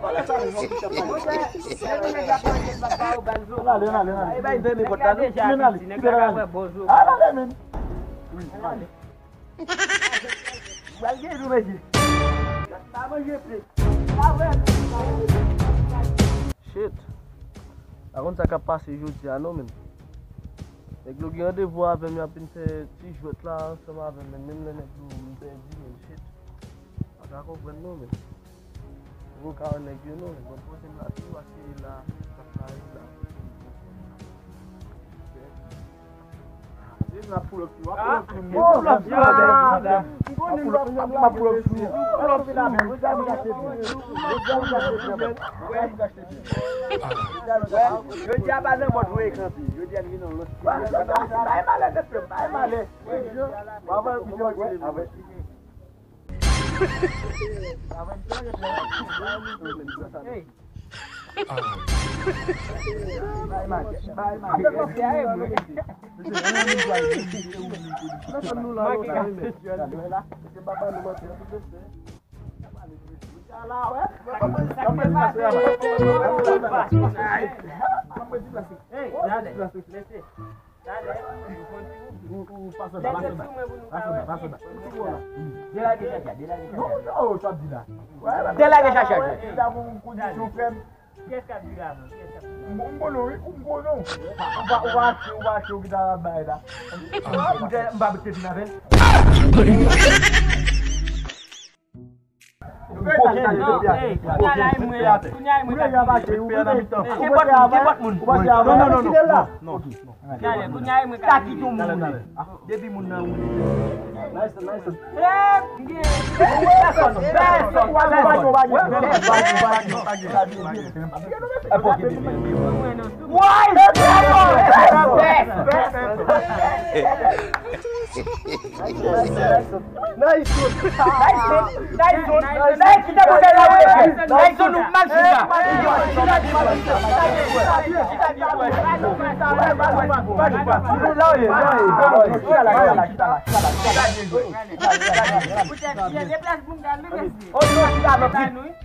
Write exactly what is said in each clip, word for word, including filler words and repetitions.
Ann ale, ann ale, ann ale. Ann ale, ann ale, ann ale. Ann ale, men. Pral gen jou, mesye. Pa manje pye. Pa vre. Shit. Pa konn sa k ap pase jodi a non, men. Nèg yo gen randevou avè m, y ap vin fè ti jwèt la ansanm avè m, men menm lè nèg yo m pèdi, men shit. Pa ka konprann non, men. Ou ka wè nèg yo non, bon, poze m la tou, paske la, sa k la, la. Li la pull up, w ap pull up sou mwen. M ap pull up sou mwen. Jodi a pa nan mòd voye kanpe. Jodi a n vin nan lòt. Bay malè, mesye, bay malè. Delage chache a jwe. Kiyès k ap di la, non? Kiyès k ap di la? M konnen wi, m konnen w. Ou pa, ou pa achte, ou pa achte, ou ki ta bay la. M pa mete vin avè l. Non, ey, kounye a la, e mwen, kounye a e mwen k ap di. Kenpòt moun, kenpòt moun. Non, non, non, non. Kounye a e mwen k ap di. Depi moun nan woule. Nice, nice. Pèsòn, pèsòn, pèsòn. Why? Nayson, Nayson, Nayson, ou mal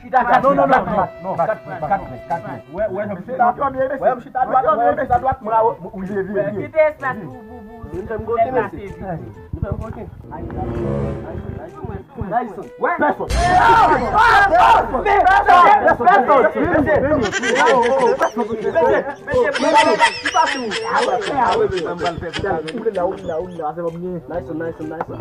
chita. Non, non, non, non, non, kat pwen, kat pwen, kat pwen. Wè, wè, jan m chita. Wè, m chita dwat, wè, m chita dwat, mwen, ou vye, vye, vye. Kite espas pou, pou, pou, pou depase. Nayson. Wè. Pèsòn. Pèsòn. Pèsòn. Nayson, Nayson, Nayson.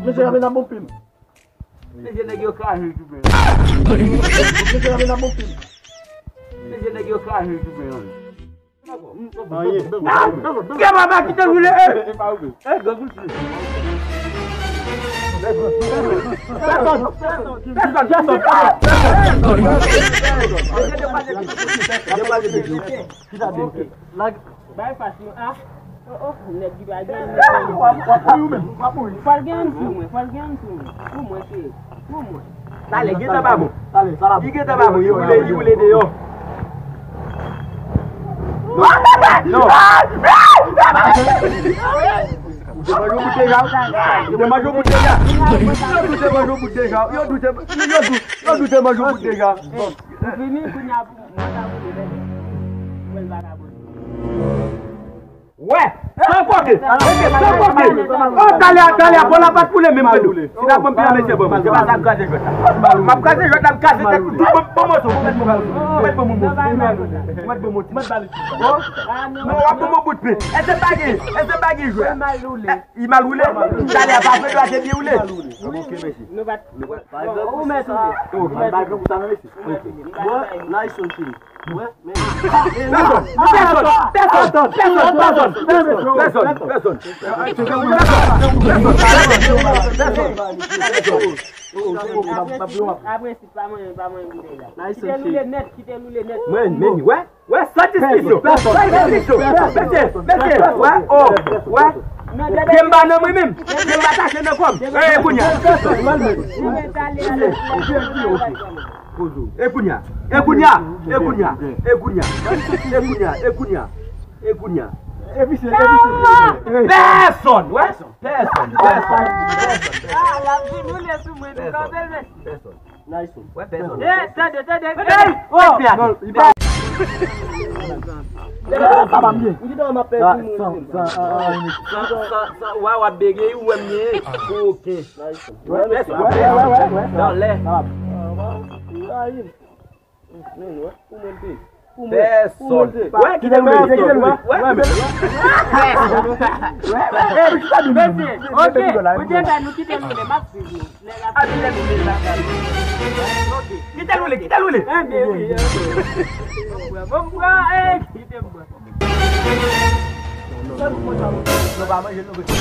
Mesye, ame nan bon pil. Mesye, nèg yo kraze l tou byen. Mesye, ame nan bon pil. Mesye, nèg yo kraze l tou byen. Kè papa, kite l woule, eh. Eh, gran kout pye. Pèsòn, pèsòn, pèsòn, pèsòn. Mesye, depaze pye. Depaze pye. Ki sa de? Bay fas nou a. Oh, oh, nèg ki pa gen anyen. W ap mouri ou menm, w ap mouri. Fò l gen anyen sou mwen, fò l gen anyen sou mwen. Pou mwen, se pou mwen. Talè, gentan pa bon. Talè, sa la. Li gentan pa bon, li woule, li woule deyò. Non. Non. Ou te manje yon bout deja? Ou te manje yon bout deja? Yo doute manje yon bout deja. Yo doute, yo doute, yo doute manje yon bout deja. Ou fini, kounye a pou mwen ta woule, men mwen vagabon. Wè, san koke, san koke. Oh, talè a, talè a, bon, la pa t woule menm, mwen di w. Si n ap ban m pye a, mesye, ban mwen. Se pa sa m kraze jwèt la. M ap kraze jwèt la, m kraze tèt ou tout bon, bon moso. Mèt bon moso. Mèt bon moso. Mèt bon moso. Bon. Non, w ap ban m yon bout pye. Èske m pa gen, èske m pa gen jwèt? Li mal woule. Talè a pa fè dwa te byen woule. Ok, mèsi. Nou pa t. Ou mèt woule. Oh, mal bagay pou sa, mèsi. Ok. Bon, nice one, fini. Pèsòn, pèsòn, pèsòn, pèsòn, pèsòn, pèsòn, pèsòn. Apre, apre, si pa mwen, pa mwen, kite l la. Kite l woule nèt, kite l woule nèt. Mwen, men, wè, wè, san diskisyon. San diskisyon. Mesye, mesye, wè, oh, wè. Pye m pa nan mwen menm. Pye m pa tache nan kò m. Eh, kounye a. Poze w. E kounye a, e kounye a, e kounye a, e kounye a, e kounye a, e kounye a, e kounye a. Pèsòn, wè. Pèsòn, pèsòn, pèsòn. Ah, l ap vin woule sou mwen, nou kanpe l, men. Pèsòn. Nice one. Wè, pèsòn. Eh, tande, tande. Hey! Oh! Non, li pa. Sa pa byen. Ou di non, m ap pèdi mwen. San, san, w ap bege, ou wè m ye. Ok. Nice one. Wè, wè, wè, wè, wè. Nan lè. Pèsòn. Wè, kite l woule, kite l woule. Wè, kite l woule. Mesye, ok, ou te fè nou kite l woule, m ap swiv nou. Nèg ap fè l woule la. Ok, kite l woule, kite l woule. Enben wi, ok. Bon, bon, eh, kite m pran. Nou pa manje, nou pa manje.